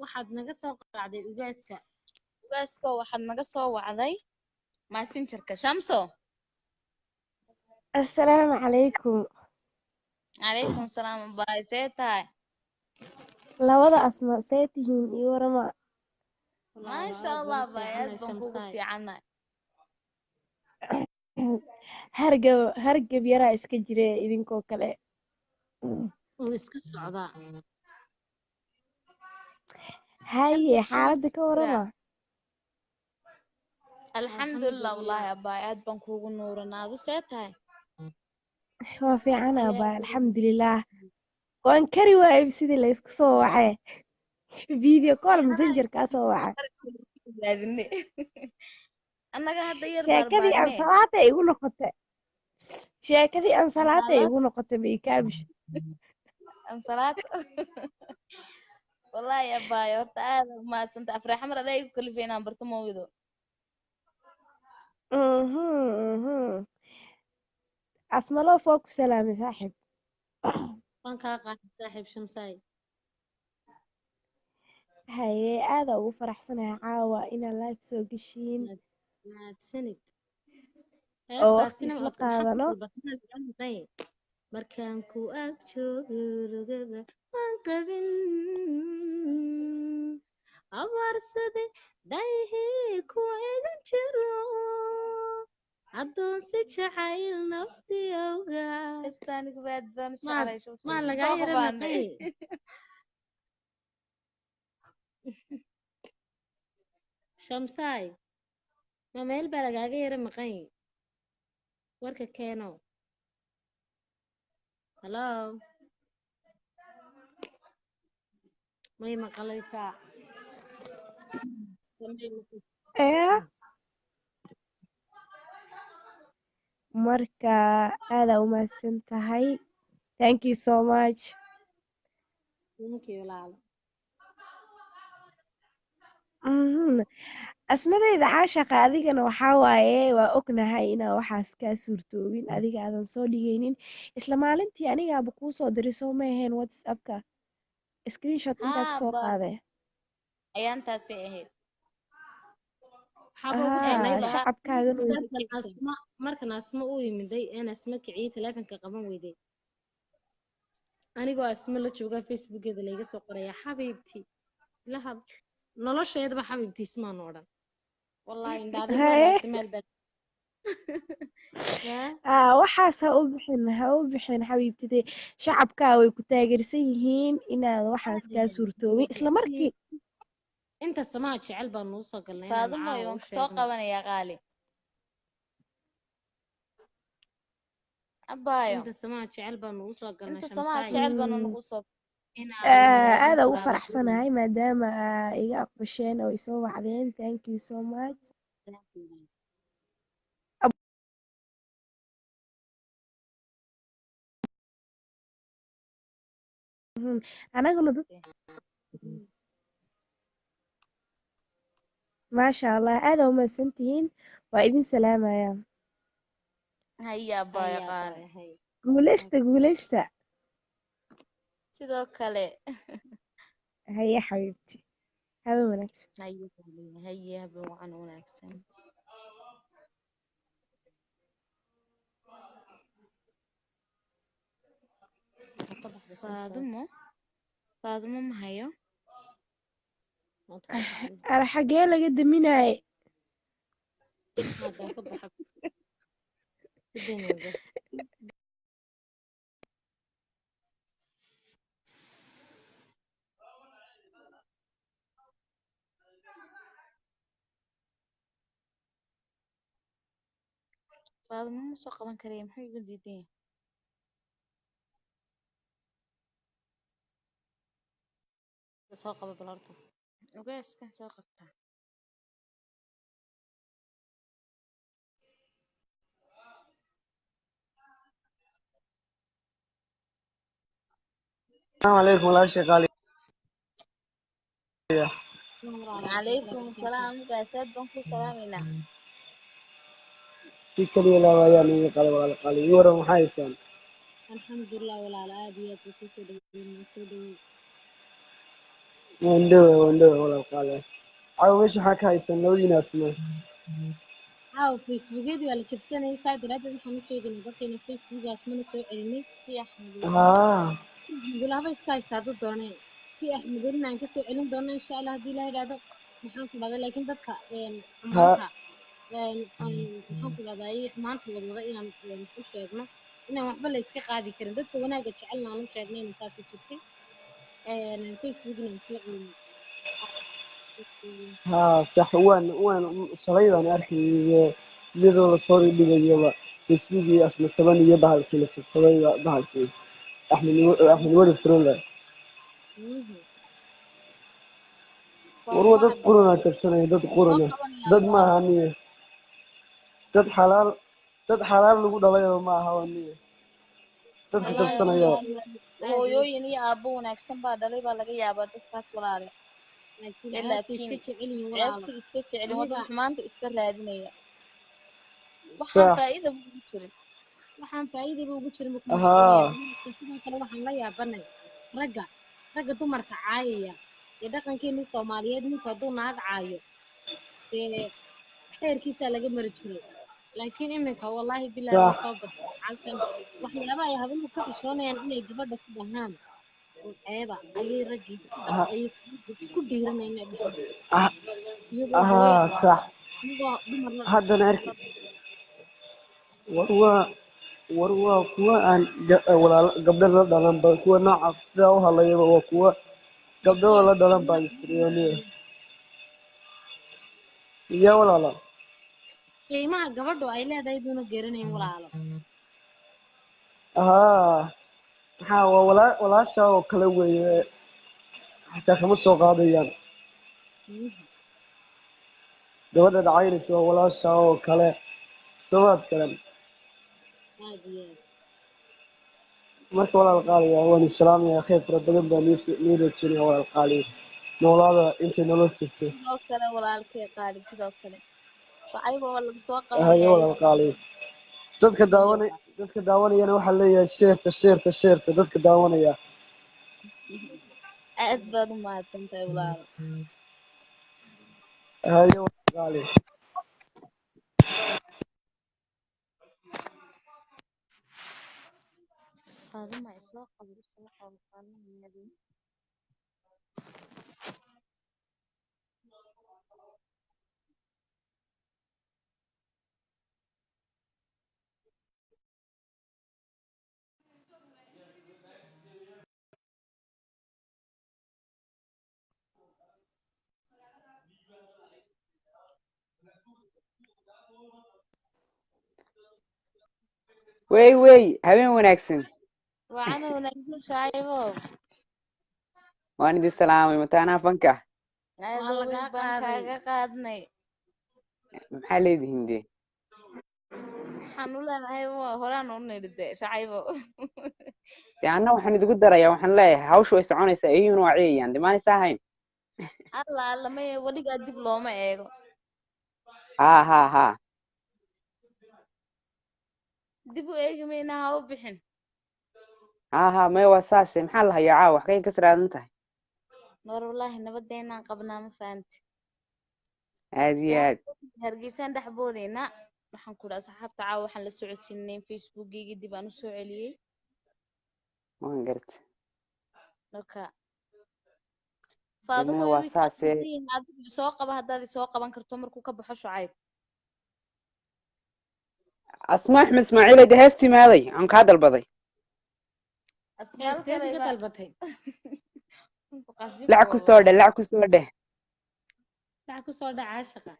Waxaad naga soo qaraacday ugaaska. Ugaasko, waxaad naga soo wacday Messengerka, Shamso. Assalaamu calaykum. Calaykum salaam baay, see tahay? Labada Asma see tihiin, iyo warama? Walaalo, Maasha aad baan Allah u baay, aad fiicanahay baan kugu Shamsaay. fiicannahay. Hargab hargab yaraa iska jire idinkoo kale. Wuu iska socdaa. Haye, xaaladda ka jiraa warama? Alxamdulilah Alxamdulilah. Wallaahi abaay, aad baan kuugu nuuranaa, adu see tahay? Waa fiican Ilaahay abaa, alxamdulilah. Waan kari waayay sidii la isku soo wacay. Video call Messenger kaa soo wacay. Raadine annaga hadda yar Sheekadii aan baarbaarne. salaada igu noqotay. Sheekadii aan salaada Ansalaad igu noqotay miikaabish. Ansalaad. Wallaahi abaay, horta aad aad umahadsanta. Afraxamar adaa igu kalifay inaan barto moogido. Mhm. Asmaloo foo ku salaamay saaxiib. Waan kaa qaaday saaxiib Shamsaay. Haye, aada ugu faraxsanahay caawa inaad live soo geshiin Mahadsanid. oo waqti Heestaasina isla codka maxaa ku qaadano. dalbatay cunqay markaan ku ag joogo rugada waan qabin abaarsade dhayhii ku egan jiro addoonsi jacayl nafti awga. Heestaanigu aad baan u maa jeclay Shamso. Maa Isku lagaa yara qabaanay. maqay Shamsaay, ma meel baa lagaaga yara maqay? Warka keeno. Hello, may maqalaysaa? May maqal- Ee, marka aada u mahadsan tahay. Thank you so much. Thank you walaalo. Asmadayda caashaqa, adigana waxaa waaye waa ognahay inaa waxaas kaa suurtoobin, adiga aadan soo dhigaynin. Isla maalintii anigaaba kuu soo diray, soo ma ahayn WhatsAppka screenshot intaa Haa kasoo ba qaaday? Ayaantaasay ahayd. Waxaaba ugu Haa, darnayd lahaa shacabkaagana way markan Asma, markan Asma u yimiday een Asma kiciyey taleefanka qaban weyday, anigoo Asma la jooga Facebookeeda layga soo qoraya xabiibti la had nolosheedaba xabiibti ismaan odhan wallaahi indhaadi waa Haye. raasimaal baa yaa. Aa, waxaas ha u bixin, ha u bixin xabiibtide. Shacabkaa way ku taageersan yihiin inaad waxaas kaa suurtoobin isla markii. Inta samaha jecel baan nuu soo galnay inaan Faadumoy, caawa waan u kasoo sheegno. qabanayaa qaali abaayo. Inta samaha jecel baan nugu soo galnay Inta samaha Shamsaay jecel baanu nagu soo inaan Aada ugu salaamo. faraxsanahay maadaama aa iga aqbasheen oo isoo wacdeen. Thank you so much. Thank you. Anaguna dad maasha Allah, aad aa umahadsantihiin, waa idin salaamaya. Haya abaayo Haya qaali. abaayo, hay. Guuleysta, guuleysta. Sidoo kale. Haya xabiibti, habe wanaagsan. Haye qaali, haye, habe wacan wanaagsan. Ha ka baxdo soo saar. Faadumo, Faadumo ma hayo. Maanta ka baxdo. Ara xagee laga daminaye? Hadda ka baxa ku dameyda. Faadumo ma soo qaban karaya, muxuu igu diidan yahay? Soo qaba bal horta. Ogaaskan soo qabtaa. السلام عليكم walaashay qaaliya. Calaykum salaam, ugaas, aad baan ku salaamaynaa. Si kaliya laabayaan idin qalay walaal qaali, ii waran, maxaa haysaan? Alxamdulilah walaal, aad iyo aad buu kusoo dhaweynaa, soo dhaweyn. Waan dhowe, waan dhowe walaal qaali. Caawa meesha waxaa ka haysaan labadiinaasna? Caawa Facebookyadii waa la jabsanayay, saa daraaddeed waxaan u sheegaynaa dadka inay Facebookaas mana soo celinay. Kii Axmedow. Haa. Axmedul haba iska haysta hadduu doonee, kii Axmedulina aan kasoo celin doona insha Allah haddii la yidhaahdo. Maxaan ku dhahday, laakiin dadka haa xumaanta maxaan ku dhahday, xumaanta wadwada inaan u sheegno inaan waxba la iska qaadi karin, dadka wanaagga jecelna aan u sheegnay inay saasi jirtay. Facebookna aan soo celinay. Haa, sax, waan shalay baan arkayay iyadoo lasoo dhigayaba Facebook iyo asma saban iyo bahalkii la jabsaday, bahalkii Axmed, Axmed Weli Furula. War waa dad quruna jabsanaya, dad quruna, dad ma aha niye, dad xalaal, dad xalaal lagu dhalayaba ma aha waa niye dadka jabsanaya. Hooyooyin iyo aabbo wanaagsan baa dhalay baa laga yaabaa dadkaas walaale. Laakiin ee ceebta iska laakiin jecel yihiin walaalo. Ceebta iska jecelin waa dad Aniga xumaanta iska raadinaya, waxaan sax faa'iida ugu jirin. Waxaan faa'iidaba ugu jirin ku mashquulaya haa dumarka. Sidoo kale waxaan la yaabanay ragga dumarka caayaya ee dhaqankeenii Soomaaliyeed. Ninku hadduu naag caayo dee xeerkiisaa laga mari jiray, laakiin iminka wallaahi bilaahi way sax soo batay casan waxyaabaha ay habluhu ka xishoonayaan inay gabadha ku dhahaan oo ceeba ayay raggii ha ayay ku dhiiranayaan inay dhahaan ah iyagoo hooyo haa sax iyagoo dumar la dhashay. Haddana arki, war waa, war waa kuwa aan walaalo gabdho la dhalanba, kuwa nooca sidaa u hadlayaba waa kuwa gabdho la dhalan baan istiriyaniya iyo walaalo. Qiimaha gabadhu ay leedahay buuna garanayn walaalo. Haa, maxaa waa walaasha oo kale weeye, xataa kama soo qaadayaan. Gabadha dhacaynaysa waa walaasha oo kale, sabaad kalan. Aad iyo aad. Marka walaal qaaliya, waan islaamaya, khayr fara badan baa nii rajinaya walaal qaaliya, noolaada intay nolol jirto. Sidoo kale walaalkay qaali, sidoo kale Shacayba waa lagu soo haye qabanayaa. Walaal qaaliya, dadka daawanay, dadka daawanayana waxaa leeyahay sheerta, sheerta, sheerta, dadka daawanaya. Aad baad u mahadsantahay walaalo. Haye walaal qaaliya. Faaduma isoo qabo, isoo qabo Faaduma. Wey wey, habeen wanaagsan. Wacan wanaagsan Shacaybow. Waan idin salaamay mataanaha fanka. Aad Waa weyn lagaa baan qaaday. kaaga qaadnay. Maxaa leedihiin dee? Waxaan u leenahay waa horaan u nidhi dee Shacaybo. Dee anna waxaan idigu darayaa, waxaan leeyahay hawshu way soconaysaa, iyaguna waa ciyayaan, dhimaanaysaa ahayn. Alla alla, maya, weligaa dib looma eego. Haa haa haa. Dib u eegi mayna, ha u bixin. Haa haa, maya, waa saase. Maxaa la hayaa caawa? Waxkay ka siraadan tahay? Noor wallaahi nabadeenaan qabnaa, ma fahanti? Aad iyo aad. Hargeysaan dhex boodaynaa. Waxaan ku idhi asxaabta caawa waxaan la socodsiinay in Facebookgayga dib aan u soo celiyey. Waan garta. Marka dee maya, Faadumo waa way kaa saase. qaldan yihiin. Adigu isoo qaba haddaad isoo qaban karto markuu ka baxo Shucayb. Asma Axmed Ismaaciil, de hees timaaday aan kaa dalbaday. Asmaal Heesteed iga kalayba dalbatay. Lacag ku soo dheh, lacag ku soo dheh. Lacag ku soo dhaca caashaqa.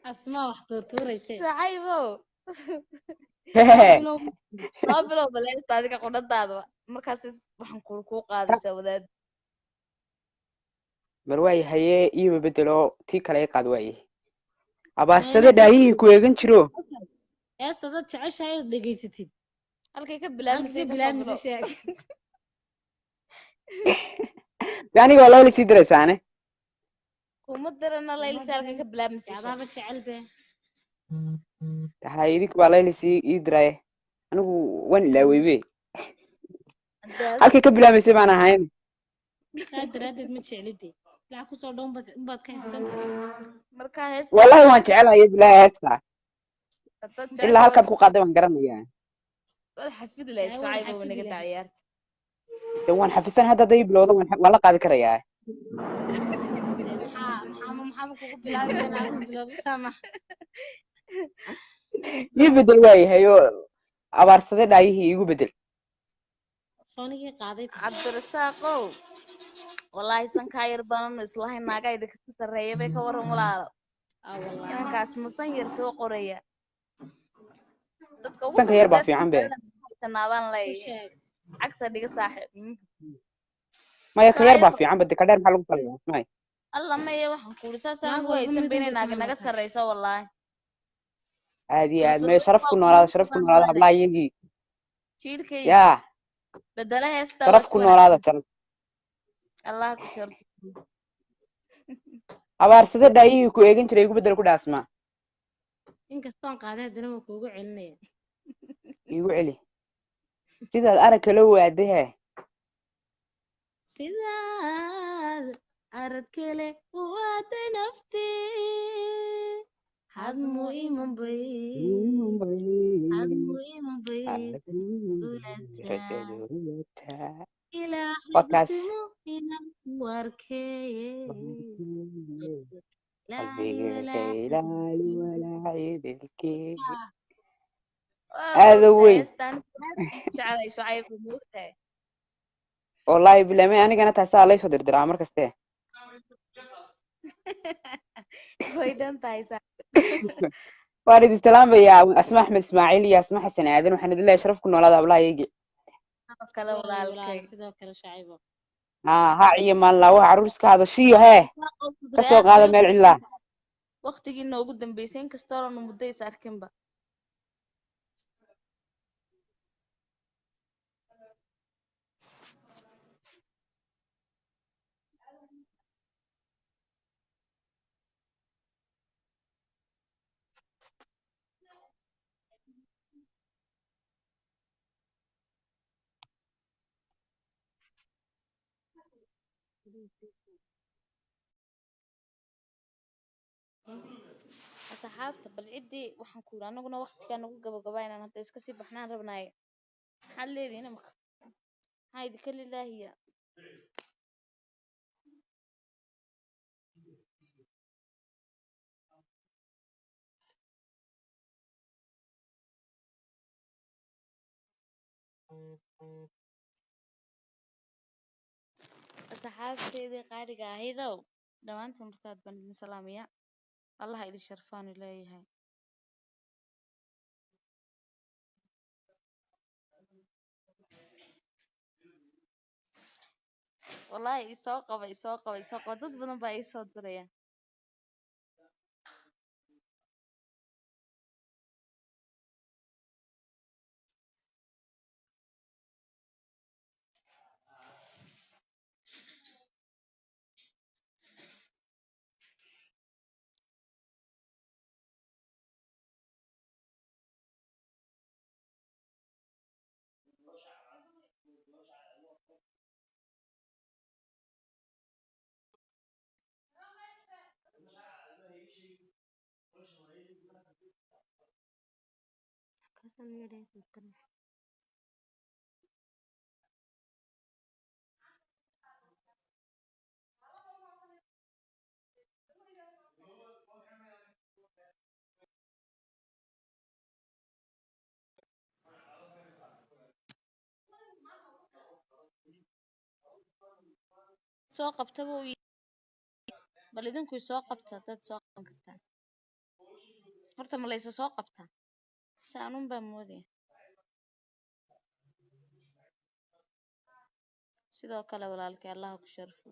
Asmaa wax tuurtuurayse. Shucaybow. Soo bilow. Soo bilow baleesta adiga qudhadaadaba markaas waxaan kuu qaadaysaa wadaad. Bal waaye, hayee, iiba bedelo, tii kale i qaad. Waaye, abaarsada dhaayihii ku eegan jiro. Heesta dad jeceshahay ood dhegaysatid. Halkay ka halkii bilaabmisay ka kasoo bilaabmaysa bilow. Sheeg. De aniga waa layla sii diraysaane. Kuma dirana. Kuma Laylisa, halkay diran ka bilaabmisay sheeg. Adaaba jecel be. Hay, idinku baa layla sii ii diraye, anigu waan ilaaweybe. Hadee adigu halkay ka bilaamaysay baan ahayn. Saa daraaddeed ma jeclide, lacag kusoo dhow unbaad ka xigsan tahay. Markaa heesta Wallahi waan jecelahay bilaahi heesta. Haddaad Ilaa jeceshahay halkaad ku qaaday waan garanayaa. Waad xafidi lahayd. Yaa waad Shucaybow, xafidi naga daa lahayd. ciyaarta. De waan xafisan hadda, hadday ii bilowdo waan la qaadi karayaa. Dee maxaa maxaaba kugu bilaabi inaa adigu bilowdo sama. Ii bedel waayahay, oo abaarsade dhaayihii iigu bedel. Soonigii qaaday tahay. Cabdirasaaqow, wallaahi sankaa yar baananu islahayn naagaa idinka ka sarreeya bay ka waran walaalo. Aa wallaahi. Inankaas masan yar soo qoraya dadka ugu Sanka sanka yar baa dheer fiican be. magaalada isku haysanaa baan Ku leeyahay. sheeg. Cagta dhiga saaxiib. Maya, ka yar baa Shucaybo. fiican ba, de ka dheer maxaa lagu falaya may? Alla maya, waxaan ku uri saasaan Naag ugu walba haysan mid ba inay unbay naaga ka naga noqotaa. sarreyso wallaahi. Aad iyo aad. Kalsooni Maya, sharaf waa ku noolaada, quruxda sharaf ku baan noolaada doonay. Hablaha iyagii. Jiilkayga Yaa bedela heestaa waa sharaf si ku noolaada, wanaagsan. Sharaf. Allah ku sharfo. Abaarsade dhaayihii ku eegan jiray igu bedel ku dhaasma. Inkastoon qaaday haddana waan kuugu celinaya. Iigu celi sidaad arag kala waadahe. Sidaad arad kale u aaday naftii hadmu iman bay, hadmu iman bay ulataa ilaahay Waa kaas. simo inaan ku arkeeye ilaali Qalbiga walaa ilaali walaacidilkee. Waa Aada moogtahay weyn. heestaan aad jeclay Shucayb, moogtahay. Wallaahi bilaamay, anigana taasaa laysoo dirdiraa mar kaste. Way dhan tahay saaxiib. Waan idin salaamayaa, Asma Axmed Ismaaciil iyo Asma Xasan Aadan. Waxaan idin leeyahay sharaf ku noolaada, hablaha iyagii. Sidoo kale walaal walaal. Walaalkay. Sidoo kale Shucaybo. Haa haa, iyo maalinlaawaha carruur iska hadashiyo hee ka soo aad qaada bay meel cidlaa. Waqtigii noogu dambeysay, inkastoo aanu muddo is arkinba. Asxaabta, bal ciddii waxaan ku yidhi anaguna waqtigaa nagu gabagabaa inaan hadda iska sii baxnaan rabnaaye. Maxaad leedihiin imika? Maxaa idinka lilaahiya? Asxaabteydii qaaliga ahaydoow, dhammaantiin hortaad baan idin salaamayaa. Allah idin sharfaanu leeyahay. Wallaahi isoo qaba, isoo qaba, isoo qaba, dad badan baa ii soo diraya. Soo qabtaba uu bal idinku soo qabta, dad soo qaban kartaan. Horta ma laysa soo qabtaa mise anuun baa moodaya? Sidoo kale walaalkay, Allaha ku sharfo.